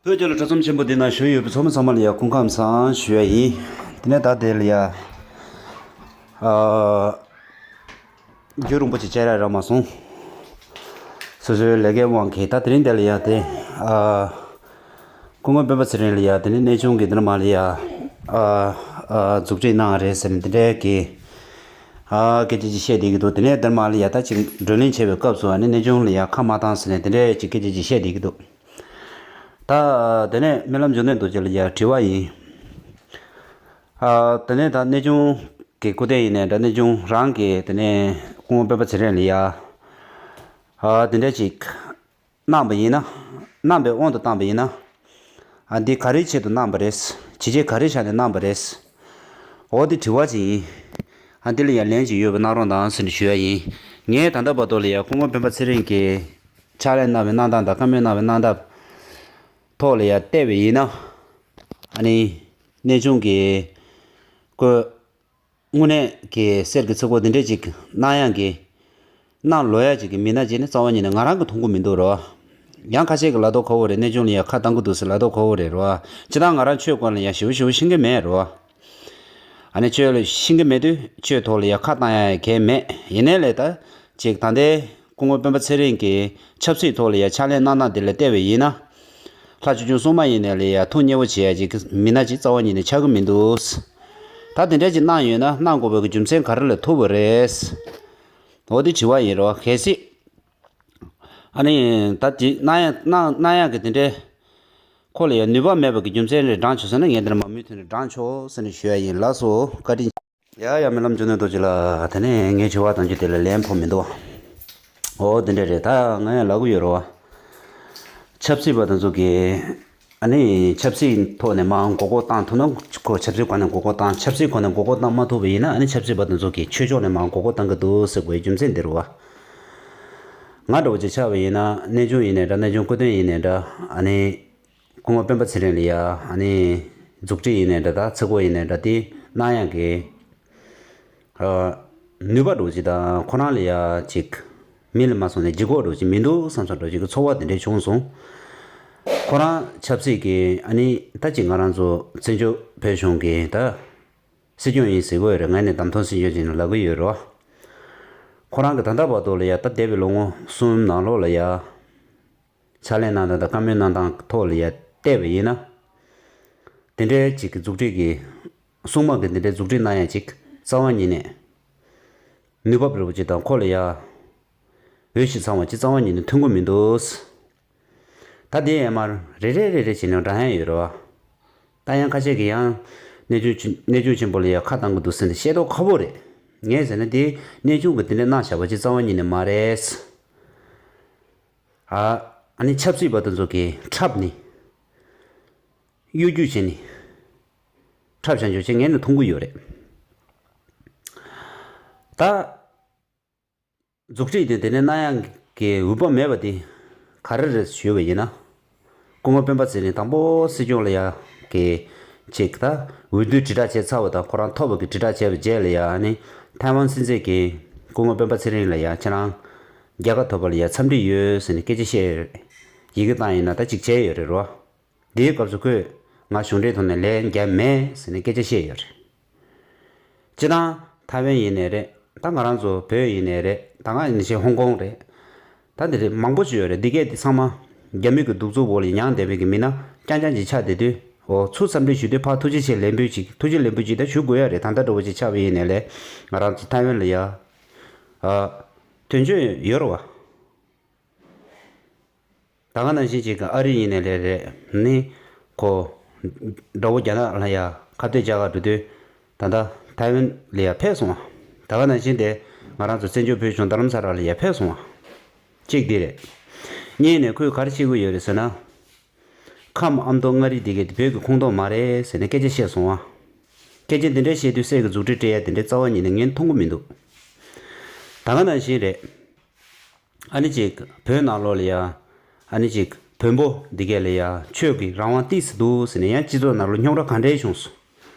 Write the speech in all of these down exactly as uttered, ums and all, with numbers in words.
བོད་ཀྱི་ལ་གྲྭ་ཚོམས་ཆེན་པོ་འདི་ན་བཞུགས་ཡོད་པའི་ཚོགས་མི་ཚང་མ་ལ་ཡ་སྐུ་ཁམས་བཟང་ཞུ་ཡ་ཡིན། དེ་ནས་ད་དེ་ལ་ཡ། ཨ། རྒྱུན་རིང་པོ་ཅིག་བཅར་ཡ་རག་མ་སོང་། སོ་སོའི་ལས་ཀའི་དབང་གིས་ད་དེ་རིང་དེ་ལ་ཡ་དེ། ཨ། སྐུ་ངོ་སྤེན་པ་ཚེ་རིང་ལ་ཡ་དེ་ནས་གནས་ཆུང་གི་འདི་ནས་མ་ལ་ཡ། ཨ། ཨ། མཛུབ་ཁྲིད་གནང་རེད་ཟེར་ནས་དེ་འདྲའི་གི། ཨ། སྐད་ཆ་ཅིག་བཤད་བསྡད་ཀྱི་འདུག་དེ་ནས་འདི་ནས་མ་ལ་ཡ་ད་ཅིག་བགྲོ་གླེང་བྱེད་པའི་སྐབས་སུ་ཨ་ནི་གནས་ཆུང་ལ་ཡ་ཁ་མ་བཏང་ཟེར་ནས་དེ་འདྲའི་ཅིག་སྐད་ཆ་ཅིག་བཤད་བསྡད་ཀྱི་འདུག་ད་དེ་ནས་སྨོན་ལམ་འབྱུང་གནས་རྡོ་རྗེ་ལ་ཡ་དྲི་བ་ཡིན། ཨ། དེ་ནས་ད་གནས་ཆུང་གི་སྐུ་རྟེན་ཡིན་ནའི་འདྲ། གནས་ཆུང་རང་གི་དེ་ནས་སྐུ་ངོ་སྤེན་པ་ཚེ་རིང་ལ་ཡ། ཨ། དེ་འདྲ་ཅིག་གནང་བ་ཡིན་ན། གནང་བའི་དབང་དུ་བཏང་བ་ཡིན་ན། ཨ། འདི་ག་རེའི་ཆེད་དུ་གནང་བ་རེད། བྱས་རྗེས་ག་རེ་བཞག་ནས་གནང་བ་རེད། འོ་དེ་དྲི་བ་ཅིག་ཡིན། ཨ། འདི་ལ་ཡ་ལན་ཅིག་ཡོད་པ་གནང་རོགས་གནང་ཟེར་ནས་ཞུ་ཡ་ཡིན། ངས་ད་ལྟ་བར་དུ་ལ་ཡ་སྐུ་ངོ་སྤེན་པ་ཚེ་རིང་གིས་ཕྱག་ལས་གནང་བའི་གནང་སྟངས་དང་བཀའ་མོལ་གནང་བའི་གནང་སྟངས་ཐོག་ལ་ཡ་བལྟས་པ་ཡིན་ན། ཨ་ནི། གནས་ཆུང་གི་སྐུ། དངོས་གནས་ཀྱི་གསེར་གྱི་ཚིག་གོ་འདི་འདྲས་ཅིག་གནང་ཡག་གི། གནང་ལོས་ཡག་ཅིག་གི་མི་སྣ་ཅིག་ནི་རྩ་བ་ཉིད་ནས་ང་རང་གི་མཐོང་གི་མི་འདུག་རོ། ཡང་ཁ་ཤས་ཀྱི་ལབ་མདོག་ཁ་པོ་རེད། གནས་ཆུང་ལ་ཡ་ཁ་བཏང་གི་འདུག་ཟེར་ལབ་མདོག་ཁ་པོ་རེད་རོ། སྤྱིར་བཏང་ང་རང་ཆོས་སྐོར་ལ་ཡ་ཞེ་པོ་ཞེ་པོ་ཤེས་ཀྱི་མེད་རོ། ཨ་ནི་ཆོས་ལ་ཤེས་ཀྱི་མེད་དུས་ཆོས་ཐོག་ལ་ཡ་ཁ་བཏང་ཡག་གལ་མེད། ཡིན་ནའི་ལས་ད་ཅིག་ད་ལྟའི་སྐུ་ངོ་སྤེན་པ་ཚེ་རིང་གི་ཆབ་སྲིད་ཐོག་ལ་ཡ་ཕྱག་ལས་གནང་སྟངས་དེ་ལ་བལྟས་པ་ཡིན་ན། ལྷ་ཆོས་སྐྱོང་སྲུང་མ་ཡིན་ནའི་ལ་ཡ་ཐུགས་མཉེས་པོ་བྱེད་ཡ་ཅིག་གི་མི་སྣ་ཅིག་རྩ་བ་ཉིད་ནས་ཆགས་ཀྱི་མི་འདུག་ད་དེ་འདྲ་ཅིག་གནང་ཡོད་ན་གནང་དགོས་པའི་གི་རྒྱུ་མཚན་ག་རེ་ལ་ཐུག་པ་རེད། འོ་དེ་དྲི་བ་ཡིན་རོ། གལ་སྲིད། ཨ་ནི་ད་དེ་གནང་ཡ་གནང་གནང་ཡ་གི་དེ་འདྲའི་ཁོ་ལ་ཡ་ནུས་པ་མེད་པ་གི་རྒྱུ་མཚན་རེ་བགྲང་ཆོག་ཟེར་ན། ངས་འདིར་མ་མུ་མཐུད་ནས་བགྲང་ཆོག་ཟེར་ནས་ཞུ་ཡ་ཡིན། ལགས་སོ། བཀའ་དྲིན། ཡ་ཡ། སྨོན་ལམ་འབྱུང་གནས་རྡོ་རྗེ་ལགས། དེ་ནས་ངས་དྲི་བ་བཏང་རྒྱུ་དེ་ལ་ལན་ཕོག་མི་འདུག་འོ་དེ་འདྲ་རེད། ད་ང་ཡང་ལབ་གི་ཡོད་རེད་བ། ཆབ་སྲིད་པ་དེ་ཚོ་གིས། ཨ་ནི་ཆབ་སྲིད་ཐོག་ནས་མར་མགོ་སྐོར་བཏང་ཐུབ་ན་ཁོ་ཆབ་སྲིད་སྒང་ནས་མགོ་སྐོར་བཏང་། ཆབ་སྲིད་སྒང་ནས་མགོ་སྐོར་བཏང་མ་ཐུབ་པ་ཡིན་ན། ཨ་ནི་ཆབ་སྲིད་པ་དེ་ཚོ་གིས་ཆོས་ཕྱོགས་ནས་མར་མགོ་སྐོར་བཏང་གི་འདུག་ཟེར་དགོས་རྒྱུ་མཚན་འདི་རེད་བ། ང་འདྲ་བོ་ཅིག་ཆགས་པ་ཡིན་ན། གནས་ཆུང་ཡིན་ནའི་འདྲ། གནས་ཆུང་སྐུ་རྟེན་ཡིན་ནའི་འདྲ། ཨ་ནི། སྐུ་ངོ་སྤེན་པ་ཚེ་རིང་ལ་ཡ། ཨ་ནི། མཛུབ་ཁྲིད་ཡིན་ནའི་འདྲ། ད་ཚིག་གོ་ཡིན་ནའི་འདྲ། དེ་གནང་ཡག་གི། ཨ། ནུས་པ་འདྲ་བོ་ཅིག་དང་ཁོ་རང་ལ་ཡ་ཅིག་མི་ལ་མ་སོང་ནས་ལྗིད་ཁོག་འདྲ་བོ་ཅིག་མི་འདུག་བསམ་བསམ་འདྲ་བོ་ཅིག་གི་ཚོར་བ་དེ་འདྲ་བྱུང་སོང་། ཁོ་རང་ཆབ་སྲིད་ཀྱི། ཨ་ནི་ད་ཅིག་ང་རང་ཚོ་བཙན་བྱོལ་བོད་གཞུང་གི་ད་སྲིད་སྐྱོང་ཡིན་ཟེར་གྱི་ཡོད་རེད། ངས་ནི་གདམ་ཐོན་སྲིད་སྐྱོང་ཅིག་ལབ་ཀྱི་ཡོད་རེད་བ། ཁོ་རང་གི་ད་ལྟ་བར་དུ་ལ་ཡ་ད་འདས་པའི་ལོ་ངོ་གསུམ་ནང་ལོགས་ལ་ཡ། ཕྱག་ལས་གནང་སྟངས་དང་བཀའ་མོལ་གནང་སྟངས་ཐོག་ལ་ཡ་བལྟས་པ་ཡིན་ན། དེ་འདྲའི་ཅིག་གི་མཛུབ་ཁྲིད་ཀྱི། སྲུང་མ་གི་དེ་འདྲའི་མཛུབ་ཁྲིད་གནང་ཡ་ཅིག་རྩ་བ་ཉིད་ནས། ནུས་པ་འདྲ་བོ་ཅིག་དང་ཁོ་ལ་ཡ། འོས་ཤིང་འཚམ་པ་ཅིག་རྩ་བ་ཉིད་ནས་ཐོན་གྱི་མི་འདུག་ད་དེ་ཡན་མར་རེ་རེ་རེ་རེ་བྱས་ནས་བགྲང་ཡ་ཡོད་རེད་བ། ད་ཡང་ཁ་ཤས་ཀྱིས་ཡང་། གནས་ཆུང་ཆེ་གནས་ཆུང་ཆེན་པོ་ལ་ཡ་ཁ་བཏང་གི་འདུག་ཟེར་ནས་བཤད་མདོག་ཁ་པོ་རེད། ངས་ཟེར་ན་དེ་གནས་ཆུང་གི་དེ་འདྲ་གནང་བཞག་པ་ཅིག་རྩ་བ་ཉིད་ནས་མ་རེད། ཨ། ཨ་ནི་ཆབ་སྲིད་པ་དེ་ཚོ་གིས་འཁྲབ་ནས། གཡོ་སྒྱུ་བྱས་ནས། འཁྲབ་བཞག་འཇོག་བྱས་ངས་ནི་མཐོང་གི་ཡོད་རེད། ད། མཛུབ་ཁྲིད་དེ་དེ་ནས་གནང་ཡག་གི་འོས་བབ་མེད་པ་དེ་ག་རེ་རེད་ཞུས་པ་ཡིན་ན། སྐུ་ངོ་སྤེན་པ་ཚེ་རིང་དང་པོ་སྲིད་སྐྱོང་ལ་ཡ་གི་ཅིག་ད་འོས་བསྡུ་དྲིལ་བསྒྲགས་བྱས་ཚར་བ་དང་། ཁོ་རང་ཐོབ་པ་གི་དྲིལ་བསྒྲགས་བྱས་པའི་རྗེས་ལ་ཡ། ཨ་ནི་ཐའེ་ཝན་སྲིད་འཛིན་གྱིས་སྐུ་ངོ་སྤེན་པ་ཚེ་རིང་ལ་ཡ་ཁྱེད་རང་རྒྱལ་ཁ་ཐོབ་པ་ལ་ཡ་འཚམས་འདྲི་ཡོད་ཟེར་ནས་སྐད་ཆ་བཤད་ཡོད་རེད། ཡི་གེ་བཏང་ཡིན་ན་ད་ཅིག་བྱས་ཡོད་རེད་རོ། དེའི་སྐབས་སུ་ཁོས་ང་གཞུང་འབྲེལ་ཐོག་ནས་ལན་བརྒྱབ་མེད་ཟེར་ནས་སྐད་ཆ་བཤད་ཡོད་རེད། སྤྱིར་བཏང་ཐའེ་ཝན་ཡིན་ནའི་རེད། ད་ང་རང་ཚོ་བོད་ཡིན་ནའི་རེད། ད་ང་ཡིན་ནའི་ཧོང་ཀོང་རེད། ད་འདི་རེད། མང་པོ་ཞིག་ཡོད་རེད། འདི་གས་འདི་ཚང་མ་རྒྱ་མི་གི་གདུག་རྩུབ་འོག་ལ་མྱངས་བསྡད་པའི་གི་མི་སྣ་རྐྱང་རྐྱང་ཅིག་ཆགས་བསྡད་དུས། འོ་ཚུར་འཚམས་འདྲི་ཞུ་དུས་ཕར་ཐུགས་རྗེ་ཆེ་ལན་འབུལ་ཅིག་ཐུགས་རྗེ་ལན་འབུལ་ཅིག་ད་ཞུ་དགོས་ཡ་རེད། ད་ལྟ་འདྲ་བོ་ཅིག་ཆགས་པ་ཡིན་ནའི་ལས་ང་རང་ཚོ་ཐའེ་ཝན་ལ་ཡ། ཨ། དོན་གཅོད་ཡོད་རེད་བ། ད་ག་ནང་བཞིན་ཅིག་གི་ཨ་རི་ཡིན་ནའི་རེད་རེད། ནི་ཁོ་དགྲ་བོ་རྒྱ་ནག་ལ་ཡ་ཁ་གཏད་བཅག་ག་འགྲོ་དུས། ད་ལྟ་ཐའེ་ཝན་ལ་ཡ་ཕེབས་སོང་བ། ད་ག་ནང་བཞིན་དེ་ང་རང་ཚོ་བཙན་བྱོལ་བོད་གཞུང་རྡ་རམ་ས་ལ་ལ་ཡ་ཕེབས་སོང་བ། གཅིག་འདི་རེད། གཉིས་ནས་ཁོས་ག་རེ་བཤད་ཀྱི་ཡོད་རེད་ཟེར་ན། ཁམས་ཨ་མདོ་མངའ་རིས་འདི་གའི་བོད་ཀྱི་ཁོངས་གཏོགས་མ་རེད་ཟེར་ནས་སྐད་ཆ་བཤད་སོང་བ། སྐད་ཆ་འདི་འདྲ་བཤད་དུས་གསེར་གྱི་མཛུབ་ཁྲིད་སྤྲད་ཡ་དེ་འདྲ་རྩ་བ་ཉིད་ནས་ངས་མཐོང་གི་མི་འདུག་ད་ག་ནང་བཞིན་རེད། ཨ་ནི་ཅིག་བོད་ནང་ལོགས་ལ་ཡ། ཨ་ནི་ཅིག་བོན་པོ་འདི་གས་ལ་ཡ་ཆོས་ཀྱི་རང་དབང་ཏོག་ཙམ་འདུག་ཟེར་ནས་ཡང་སྤྱི་ཚོགས་ནང་ལ་རྙོག་དྲ་ག་འདྲས་བྱུང་སོང་།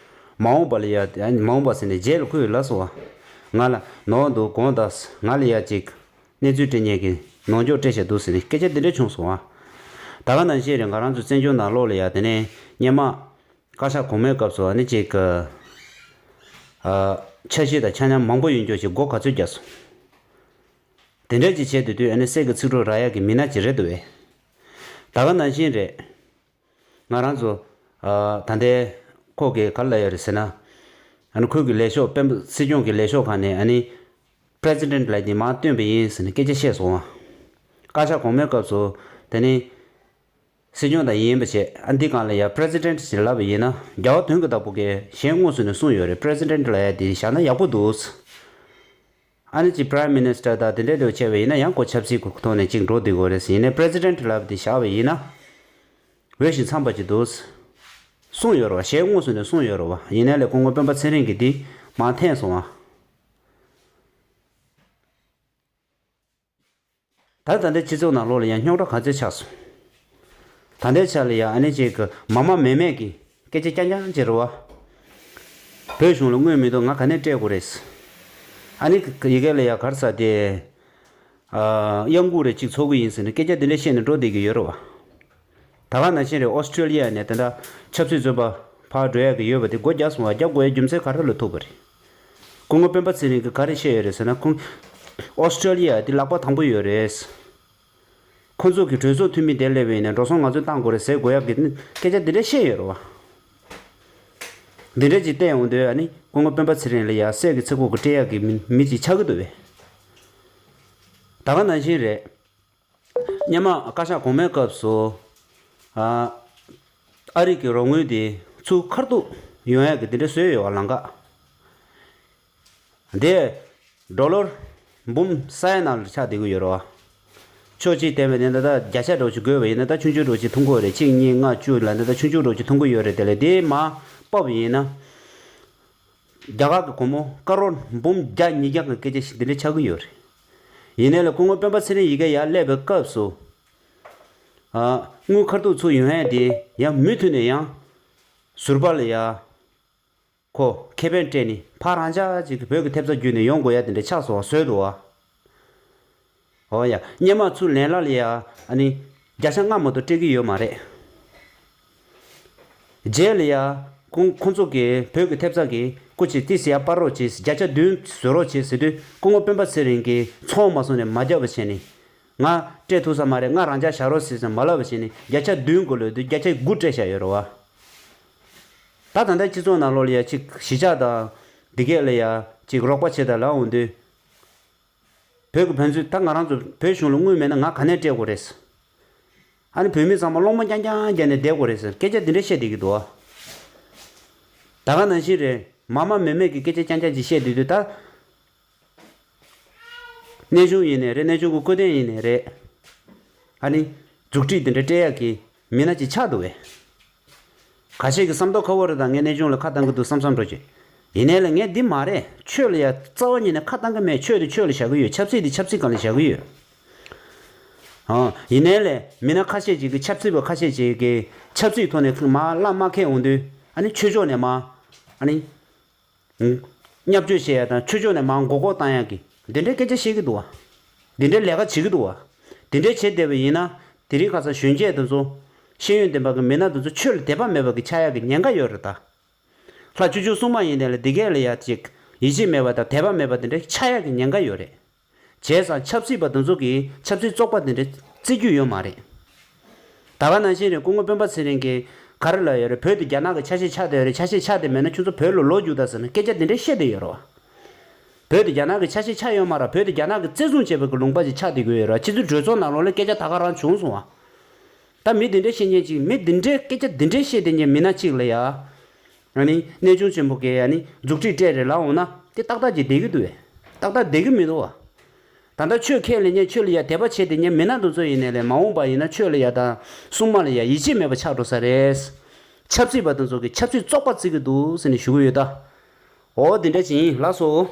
མ་འོངས་པ་ལ་ཡ། ཨ་ནི་མ་འོངས་པ་ཟེར་ནས་རྗེས་ལ་ཁོས་ལབ་སོང་བ། ང་ལ་ནོར་འདུག་དགོངས་དག་ང་ལ་ཡ་ཅིག་གནས་ཚུལ་སྤྲད་མཁན་གྱི་ནོར་འཁྱོག་སྤྲད་བཞག་འདུག་ཟེར་ནས་སྐད་ཆ་འདི་འདྲ་བྱུང་སོང་བ། ད་ག་ནང་བཞིན་རེད། ང་རང་ཚོ་བཙན་བྱོལ་ནང་ལོགས་ལ་ཡ་དེ་ནས་སྔོན་མ་བཀའ་ཤག་གོང་མའི་སྐབས་སུ་ཨ་ནི་ཅིག་གི་ཨ་འཆར་གཞི་དང་འཆར་ཉམས་མང་པོ་ཡོད་འགྱོག་ཅིག་སྒོ་ག་ཚོད་རྒྱག་སོང་། དེ་འདྲ་ཅིག་བྱས་དུས་དུས་ཨ་ནི་གསེར་གྱི་ཚིག་གྲོགས་རག་ཡག་གི་མི་སྣ་ཅིག་རེད་འདུག་བས། ད་ག་ནང་བཞིན་རེད། ང་རང་ཚོ་ཨ་ད་ལྟའི་ཁོ་གི་ག་ལ་ཡོད་རེད་ཟེར་ན། ཨ་ནི་ཁོས་གི་ལས་ཤོག་སྤེན་པ་སྲིད་སྐྱོང་གི་ལས་ཤོག་ཁང་ནས་ཨ་ནི་པི་རེ་སི་ཌེན་ཊི་ལབ་དེ་མར་བཏོན་པ་ཡིན་ཟེར་ནས་སྐད་ཆ་བཤད་སོང་བ། བཀའ་ཤག་གོང་མའི་སྐབས་སུ་དེ་ནི་སྲིད་སྐྱོང་དང་ཡིན་པ་བྱས། ཨ་འདི་སྒང་ལ་ཡ་པི་རེ་སི་ཌེན་ཊི་ཞེས་ལབ་པ་ཡིན་ན། རྒྱལ་བ་དོན་གྱི་བདག་པོ་གིས་གཞན་དངོས་སུ་ནས་གསུངས་ཡོད་རེད། པི་རེ་སི་ཌེན་ཊི་ལབ་ཡ་དེ་བཞག་ན་ཡག་པོ་འདུག། ཨ་ནི་ཅིག་པི་རེམ་མི་ནི་སི་ཊར་དང་དེ་འདྲའི་འདྲ་བྱས་པ་ཡིན་ན་ཡང་ཁོ་ཆབ་སྲིད་ཀྱི་ཐོག་ནས་ཅིག་འགྲོ་བསྡད་དགོས་རེད་ཟེར། ཡིན་ནའི་པི་རེ་སི་ཌེན་ཊི་ལབ་པ་དེ་བཞག་པ་ཡིན་ན་འོས་ཤིང་འཚམས་པ་ཅིག་འདུག་གསུངས་ཡོད་རེད་བ། གཞན་དངོས་སུ་ནས་གསུངས་ཡོད་རེད་བ། ཡིན་ནའི་ལས་སྐུ་ངོ་སྤེན་པ་ཚེ་རིང་གིས་འདི་མར་འཐེན་སོང་བ། ད་ད་ལྟའི་སྤྱི་ཚོགས་ནང་ལོགས་ལ་ཡང་རྙོག་དྲ་ག་ཚོད་ཆགས་སོང་། ད་ལྟའི་ཆ་ལ་ཡང་ཨ་ནི་ཅིག་གི་མ་མ་མེ་མེ་གི་སྐད་ཆ་རྐྱང་རྐྱང་ཅིག་རེད་བ། བོད་གཞུང་ལ་དངུལ་མི་འདུག། ང་ག་ནས་སྤྲད་དགོས་རེད། ཨ་ནི་ཡི་གེ་ལ་ཡང་ག་རེ་ཟེར་དེ། ཨ་གཡང་འགུག་རེ་གཅིག་འཚོགས་ཀྱི་ཡིན་ཟེར་ནས་སྐད་ཆ་འདི་འདྲ་བཤད་ནས་འགྲོ་བསྡད་ཀྱི་ཡོད་རེད་བ། ད་ག་ནང་བཞིན་རེད། ཨོ་སི་ཀྲི་ལི་ཡ་ནས་དེ་འདྲ་ཆབ་སྲིད་བཙོན་པ་ཕར་འགྲོ་ཡག་གི་ཡོད་པ་དེ་སྒོ་རྒྱག་སོང་བ། རྒྱག་དགོས་ཡ་རྒྱུ་མཚན་ག་རེ་ལ་ཐུག་པ་རེད། སྐུ་ངོ་སྤེན་པ་ཚེ་རིང་གིས་ག་རེ་བཤད་ཡོད་རེད་ཟེར་ན། ཁོང་ཨོ་སི་ཀྲི་ལི་ཡ་དེ་ལག་པ་དང་པོ་ཡོད་རེད། ཁོང་ཚོ་གི་གྲོས་ཚོགས་འཐུས་མི་དེ་སླེབས་པ་ཡིན་ན་འགྲོ་སོང་ང་ཚོས་བཏང་དགོས་རེད་ཟེར་དགོས་ཡག་གི་སྐད་ཆ་འདི་འདྲ་བཤད་ཡོད་རེད་བ། འདི་འདྲ་ཅིག་བལྟས་ཡོང་དུས་ཨ་ནི་སྐུ་ངོ་སྤེན་པ་ཚེ་རིང་ལ་ཡ་གསེར་གྱི་ཚིག་གོ་གི་སྤྲད་ཡག་གི་མི་མི་ཅིག་ཆགས་ཀྱི་འདུག་བས། ད་ག་ནང་བཞིན་རེད། སྔོན་མ་བཀའ་ཤག་གོང་མའི་སྐབས་སུ་ཨ་ཨ་རི་གི་རོགས་དངུལ་དེ་ཚུར་ཁ་ཐུག་ཡོང་ཡག་གི་དེ་འདྲ་བཟོས་ཡོད་བ། ལམ་ཁ་དེ་ཌོ་ལར་འབུམ་ས་ཡ་ནང་ལ་ཆགས་བསྡད་ཀྱི་ཡོད་རེད་བ། ཕྱོགས་གཅིག་བལྟས་པ་ཡིན་ན་ད་བརྒྱ་ཆ་འདྲ་བོ་ཞིག་བགོས་པ་ཡིན་ན་ད་ཆུང་ཆུང་འདྲ་བོ་ཞིག་ཐོན་གྱི་ཡོད་རེད། གཅིག་གཉིས་ལྔ་བཅུ་ལབ་ན་ད་ཆུང་ཆུང་འདྲ་བོ་ཞིག་ཐོན་གྱི་ཡོད་རེད། དེ་ལས་དེ་མར་ཕབ་པ་ཡིན་ན། རྒྱ་གར་གྱི་སྒོར་མོ་ཀ་རོར་འབུམ་བརྒྱ་ཉིས་བརྒྱ་གི་སྐད་ཆ་ཞིག་འདི་འདྲ་ཆགས་ཀྱི་ཡོད་རེད། ཡིན་ནའི་ལས་སྐུ་ངོ་སྤེན་པ་ཚེ་རིང་ཡི་གེ་ཡར་སླེབས་པའི་སྐབས་སུ། ཨ་དངུལ་ཁ་ཐུག་ཚུར་ཡོང་ཡ་དེ་ཡང་མུ་མཐུད་ནས་ཡང་ཟུར་པ་ལ་ཡ་ཁོ་ཁེ་ཕན་སྤྲད་ནས་ཕར་རང་འཇགས་ཅིག་གི་བོད་ཀྱི་ཐེབས་རྩ་བརྒྱུད་ནས་ཡོང་དགོས་ཡ་དེ་འདྲ་ཆགས་སོང་བ་བཟོས་འདུག་བ། འོ་ཡ། སྔོན་མ་ཚུར་ལན་ལ་ལ་ཡ་ཨ་ནི་བརྒྱ་ཆ་ལྔ་མ་གཏོགས་སྤྲད་ཀྱི་ཡོད་མ་རེད། རྗེས་ལ་ཡ་ཁོང་ཁོང་ཚོ་གིས་བོད་ཀྱི་ཐེབས་རྩ་གི་སྐུ་མཁྱེན་ཏི་སི་ཡར་སྤར་རོགས་བྱེད། བརྒྱ་ཆ་བདུན་བཟོ་རོགས་བྱེད་ཟེར་དུས་སྐུ་ངོ་སྤེན་པ་ཚེ་རིང་གིས་ཚོང་མ་སོང་ནས་མ་རྒྱབ་པ་བྱས་ནས། ང་སྤྲད་ཐུབ་ས་མ་རེད། ང་རང་འཇགས་བཞག་རོགས་ཟེར་ཟེར་མ་ལབ་པ་བྱས་ནས་བརྒྱ་ཆ་བདུན་དགོས་ལབ་དུས་བརྒྱ་ཆ་དགུ་སྤྲད་བཞག་ཡོད་རེད་བ། ད་ད་ལྟ་སྤྱི་ཚོགས་ནང་ལོགས་ལ་ཡ་ཅིག་གཞིས་ཆགས་དང་འདི་གས་ལ་ཡ་ཅིག་རོགས་པ་བྱེད་དང་ལབ་འོང་དུས། བོད་ཀྱི་ཕན་ཚུན་ད་ང་རང་ཚོ་བོད་གཞུང་ལ་དངུལ་མེད་ན་ང་ག་ནས་སྤྲད་དགོས་རེད། ཨ་ནི་བོད་མི་ཚང་མ་སློང་མོ་རྐྱང་རྐྱང་རྒྱག་ནས་བསྡད་དགོས་རེད་ཟེར་སྐད་ཆ་འདི་འདྲ་བཤད་བསྡད་ཀྱི་འདུག་བ། ད་ག་ནང་བཞིན་རེད། མ་མ་མེ་མེ་གི་སྐད་ཆ་རྐྱང་རྐྱང་ཅིག་བཤད་བསྡད་དུས་ད། གནས་ཆུང་ཡིན་ནའི་རེད། གནས་ཆུང་གི་སྐུ་རྟེན་ཡིན་ནའི་རེད། ཨ་ནི་མཛུབ་ཁྲིད་འདི་འདྲ་སྤྲད་ཡག་གི་མི་སྣ་ཅིག་ཆགས་འདུག་བས། ཁ་ཤས་ཀྱི་བསམ་ཐོག་ཁ་བོ་རེད། ད་ངས་གནས་ཆུང་ལ་ཁ་བཏང་གི་འདུག་བསམ་བསམ་འགྲོ་ཅིག། ཡིན་ནའི་ལས་ངས་འདི་མ་རེད། ཆོས་ལ་ཡ་རྩ་བ་ཉིད་ནས་ཁ་བཏང་གི་མེད། ཆོས་དེ་ཆོས་ལ་བཞག་གི་ཡོད། ཆབ་སྲིད་དེ་ཆབ་སྲིད་སྒང་ལ་བཞག་གི་ཡོད། ཨང་། ཡིན་ནའི་ལས་མི་སྣ་ཁ་ཤས་ཅིག་གིས་ཆབ་སྲིད་པ་ཁ་ཤས་ཅིག་གིས་ཆབ་སྲིད་ཐོག་ནས་མར་བླ་མ་ཁེལ་འོང་དུས། ཨ་ནི་ཆོས་ཕྱོགས་ནས་མར། ཨ་ནི། བརྙས་བཅོས་བྱེད་ཡ་དང་ཆོས་ཕྱོགས་ནས་མར་མགོ་སྐོར་བཏང་ཡ་གི་འདི་འདྲའི་སྐད་ཆ་བཤད་ཀྱི་འདུག་བ། འདི་འདྲའི་ལས་ཀ་བྱེད་ཀྱི་འདུག་བ། འདི་འདྲའི་བྱེད་བསྡད་པ་ཡིན་ན། དེ་རིང་ཁ་སང་གཞོན་སྐྱེས་དེ་ཚོ། ཤེས་ཡོན་ལྡན་པ་གི་མི་སྣ་དེ་ཚོ་ཆོས་ལ་དད་པ་མེད་པ་གི་ཆགས་ཡ་གི་ཉེན་ཁ་ཡོད་རེད་ད། ལྷ་བཅུ་བཅུ་གསུམ་མ་ཡིན་ནའི་ལས་འདི་གས་ལ་ཡ་ཅིག་ཡིད་ཆེས་མེད་པ་དང་དད་པ་མེད་པ་འདི་འདྲའི་ཆགས་ཡ་གི་ཉེན་ཁ་ཡོད་རེད། བྱས་ཙང་ཆབ་སྲིད་པ་དེ་ཚོ་གིས་ཆབ་སྲིད་བཙོག་པ་དེ་འདྲ་བརྩི་རྒྱུ་ཡོད་མ་རེད། ད་ག་ནང་བཞིན་རེད། སྐུ་ངོ་སྤེན་པ་ཚེ་རིང་གིས་ག་རེ་ལབ་ཡོད་རེད། བོད་དེ་རྒྱ་ནག་གི་ཆ་ཤས་ཆགས་བསྡད་ཡོད་རེད། ཆ་ཤས་ཆགས་བསྡད་མེད་ན་ཁྱོད་ཚོ་བོད་ལ་ལོག་རྒྱུགས་དང་ཟེར་ནས་སྐད་ཆ་དེ་འདྲ་བཤད་བསྡད་ཡོད་རེད་བ། བོད་དེ་རྒྱ་ནག་གི་ཆ་ཤས་ཆགས་ཡོད་མ་རེད། བོད་དེ་རྒྱ་ནག་གིས་བཙན་བཟུང་བྱས་པའི་གི་ལུང་པ་ཞིག་ཆགས་བསྡད་ཀྱི་ཡོད་རེད་བ། ཕྱི་ཚུལ་གྲོས་ཚོགས་ནང་ལོགས་ལ་སྐད་ཆ་ད་ག་རང་བྱུང་སོང་བ། ད་མི་དེ་འདྲས་བཤད་མཁན་ཅིག་མི་དེ་འདྲས་སྐད་ཆ་དེ་འདྲས་བཤད་བསྡད་མཁན་མི་སྣ་གཅིག་ལ་ཡ། ཨ་ནི་གནས་ཆུང་ཆེན་པོ་གིས་ཨ་ནི་མཛུབ་ཁྲིད་སྤྲད་རེད་ལབ་འོང་ན་དེ་ཏག་ཏག་ཅིག་བསྡད་ཀྱི་འདུག་བས། ཏག་ཏག་བསྡད་ཀྱི་མི་འདུག་བ། ད་ལྟ་ཆོས་ཁས་ལེན་མཁན་ཆོས་ལ་ཡ་དད་པ་བྱེད་བསྡད་མཁན་མི་སྣ་དེ་ཚོ་ཡིན་ནའི་ལས་མ་འོངས་པ་ཡིན་ན་ཆོས་ལ་ཡ་དང་སྲུང་མ་ལ་ཡ་ཡིད་ཆེས་མེད་པ་ཆགས་འགྲོ་ས་རེད། ཆབ་སྲིད་པ་དེ་ཚོ་གིས་ཆབ་སྲིད་བཙོག་པ་བརྩི་གི་འདུག་ཟེར་ནས་ཞུ་གི་ཡོད་ད། འོ་དེ་འདྲ་ཅིག་ཡིན། ལགས་སོ།